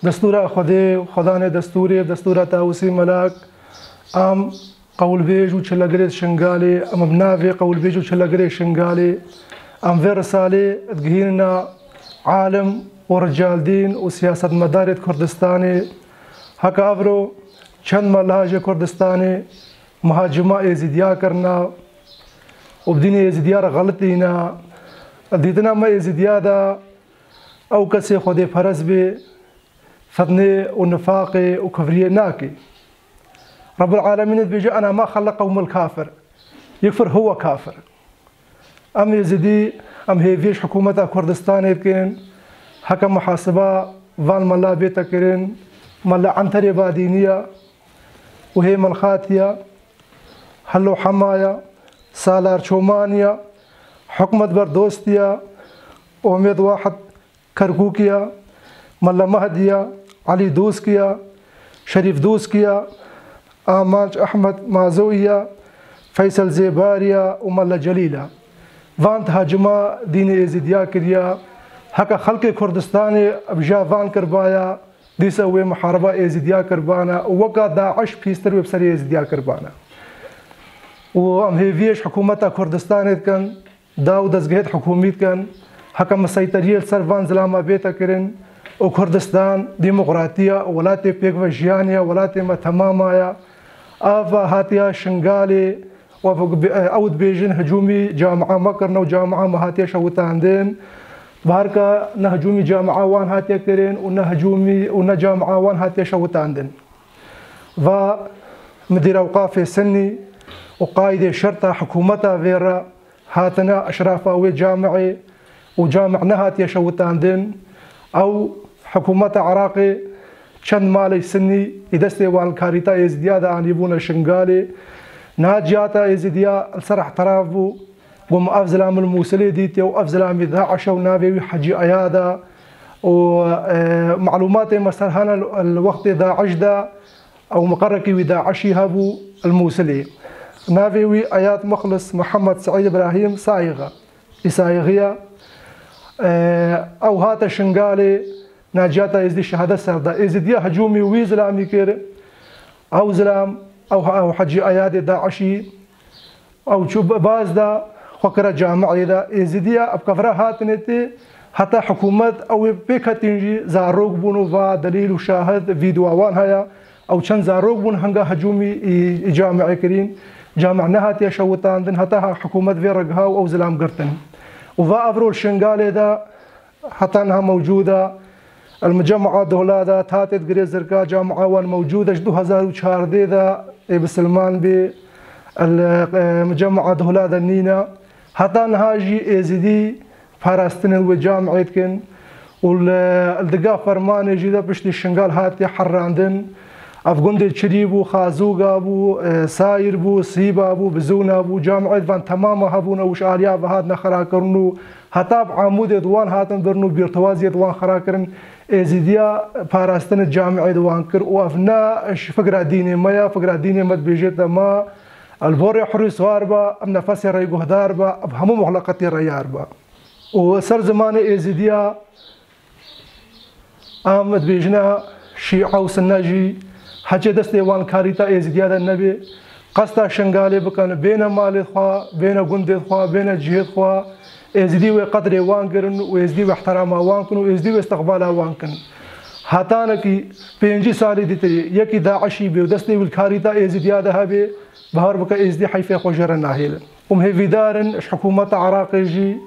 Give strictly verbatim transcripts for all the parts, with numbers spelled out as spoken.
Destûra Xwedê, Xwedanê destûrê, destûra Tawusî Melak, em qewlbêj û çilegirê Şingalê, em bi navê qewlbêj û çilegirê Şingalê, em vê risalê digihînine alim û ricaldîn û siyasetmedarê di Kurdistanê. Heke evro çend melaha jê Kurdistanê mihacima Êzîdiya kirina û bi dînê Êzîdiya re xelitîne. Dîtina me Êzîdiya de ew kesê xwedêperest bê, fitnê û nifaqê û kufriyê nake. Rabbul Alemîn dibêje, "Ena ma xeleqehumul kafir, yekfir huwe kafir." Em Êzidî, em hêviyê ji hikûmeta Kurdistanê dikin, heke muhasiba van mela bête kirin, Mela Enterê Badîniya û Hêmen Xatiya, Helo Hemaya, Salar Çomaniya, Hikmet Berdostiya, Omêd Wahid Kerkûkiya, Mela Mehdiya, Elî Doskiya, Şerîf Doskiya, Amanc Ehmed Mazoiya, Feysel Zêbariya û Mela Celîla. Van hacima dînê Êzidiya kiriya, heke xelkê Kurdistanê bi ja van kirbaya, dîsa wê muhariba Êzidiya kirbana û weka DAIŞ pîstir wê bi serê Êzidiya kirbana. Û em hêviyê ji hikûmeta Kurdistanê dikin, da û dezgehêt hikûmî dikin, heke miseyteriyê li ser van zilama bête kirin û Kurdistan demokratî ya, welatê pêkvejiyanê ya, welatê me temama ya. Ava hatiya Şingalê, û ev, ew dibêjin hicûmî camia me kirine û camia me hatiye şewitandin. Bi her ka ne hicûmî camia wan hatiye kirin û ne hicûmî û ne camia wan hatiye şewitandin. Va Midîr Ewqafê Sinnî û qaîdê şerta hikûmeta vê re hatine eşrafa wê camiê û cami nehatiye şewitandin. Ew hikûmeta Iraqê çend malê Sinnî ê destê wan li karîta Êzidiya de anîbûne Şingalê. Niha cihata Êzidiya li ser ihtiraf bû. Got, "Min ev zilam li Mûsilê dîtiye û ev zilamî DAIŞ e û navê wî Hecî Eyad e." Û, e, malûmatê me ser hene li, li wextê DAIŞ de ew miqerekî wî DAIŞî hebû li Mûsilê. Navê wî Eyad Muxlis Mihemed Seîd Îbrahîm Sayixa. Îsayixiya, e, ew hate Şingalê, naciyata Êzidî şehadet ser da. Êzidiya hicûmî wî zilamî kir. Ew zilam, ew, ew Hecî Eyadê DAIŞî, ew çû baz da, xwe kire camiê de. Êzidiya ev kevra hatine tê, heta hikûmet ew ê pêk hetin jî zarok bûn û va delîl û şahid, vîdyoa wan heye. Ew çend zarok bûn henga hicûmî ê, ê camiê kirîn. Cami nehatiye şewitandin, heta ha hikûmet vê re giha û ew zilam girtin. Û va evro li Şingalê de heta niha mewcûd e. Li Micem'a Dohla de, Tatê Girê Zirka camia wan mewcûd e, ji du hezar û çardeh de ê bisilman bê. Li, e, Micem'a Dohla de nîne. Heta niha jî Êzidî parastinên wê camiê dikin û li, li diga fermanê jî de piştî Şingal hatiye herrandin. Ev gundê Çirî bû, Xazûga bû, e, Sayir bû, Sîba bû, Bizûna bû, camiê di van temama hebûn û ji aliya ve hatine xirakirin û heta bi Amûdê di wan hatin birin û bîrtewaziyê di wan xira kirin. Êzîdiya parastinê camiê di wan kir û ev ne ji fikra dînê me ya, fikra dînê me dibêjê te ma, el borê hurî swar be, em nefesê rey guhdar be, ev hemû muxleqetê reyar be. Û ser zimanê Êzidiya, em dibêjine Şîe û Sinne jî, heçê destê wan karîta Êzidiya de nebe, qesta Şingalê bikin, bêne malê xwe, bêne gundê xwe, bêne cihê xwe, Êzidî wê qedrê wan girin û Êzidî wê ihtirama wan kin û Êzidî wê istiqbala wan kin. Hetanekî pêncî salî dîtirî yekî DAIŞî bê û destê wî li karîta Êzidiya de hebê, bawer bike Êzidî heyfê xwe jê re nahêlin. Û em hêvîdar in ji hikûmeta Iraqê jî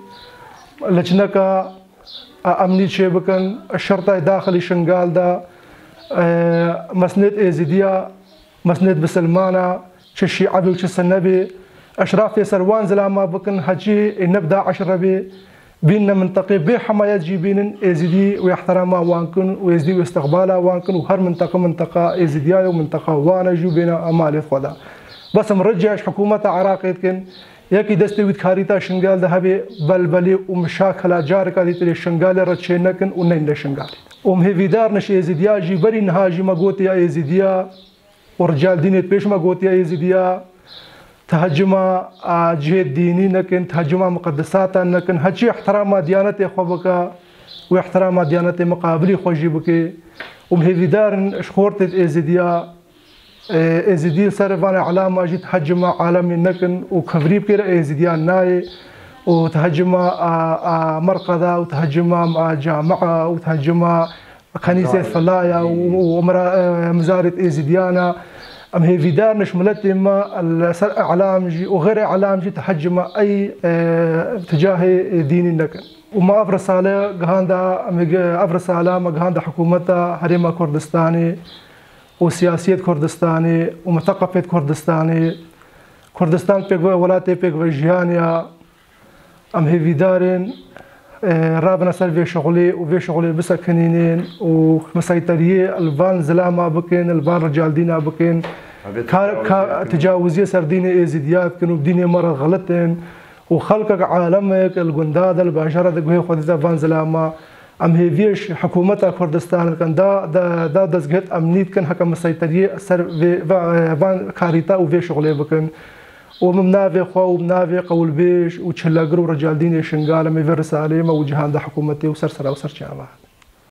liçneka, e, emnî çêbikin, şertay daxilî Şingal de, e, mesnêd Êzidiya, mesnêd bisilmana, çi Şîe bê û çi Sinne bê, eşrafê ser wan zilama bikin, heçî ê ne bi DAIŞ re bê, bînne minteqê bê hemayet jî bînin, Êzidî wê ihtirama wan kin û Êzidî wê istiqbala wan kin û her minteqe minteqa Êzidiya ye û minteqa wan e jî û bêne malê xwe de. Bes em rica ji hikûmeta Iraqê dikin, yekî destê wî di karîta Şingal de hebê, belbelê û mişakila careka dîtirê Şingalê re çê nekin û neyne Şingalê. Û em hêvîdar in ji Êzidiya jî, berî niha jî me gotiye Êzidiya, û rica li dînê pêş me gotiye Êzidiya, tehecima, a, cihê dînî nekin, tehecima muqedesatan nekin, heçî ihtirama diyanetê xwe bike, wê ihtirama diyanetê miqabilî xwe jî bike. Û em hêvîdar in ji xortê Êzidiya, e, Êzidî li ser van îlama jî tehecima alemê nekin û kevirî bikêre Êzidiyan nayê û tehecima a, a merqeda û tehecima a camia û tehecima kenîsê felaya û, û mira-, e, mizarêt Êzidiyana. Em hêvîdar in ji miletê me li ser îlam jî û xeyrê îlam jî tehecima ey, e, ticahê dînî nekin. Û me ev risale gihanda, em ê gi-, ev risale me gihanda hikûmeta Herêma Kurdistanê û siyasiyêt Kurdistanê û muteqefêt Kurdistanê. Kurdistan pêk ve, welatê pêk ve jiyan ya. Em hêvîdar in, e, rabine ser vê şixulê û vê şixulê bisekinînin û miseyteriyê li van zilama bikin, li van ricaldîna bikin. Ka, ka tecawiziyê ser dînê Êzidiya dikin û dînê me re xelit in. û xelkek, alemek li gunda de, li bajara de guhê xwe dide van zilama. Em hêviyê ji hikûmeta Kurdistan dikin, da, da, da dezgehêt emnî dikin, heke miseyteriyê ser vê, va-, van karîta û vê şixulê bikin. Û min navê xwe û navê qewilbêj û çilegir û ricaldînê Şingal, em ê vê risaleyê me û cihanda hikûmetê û ser sera û ser çava.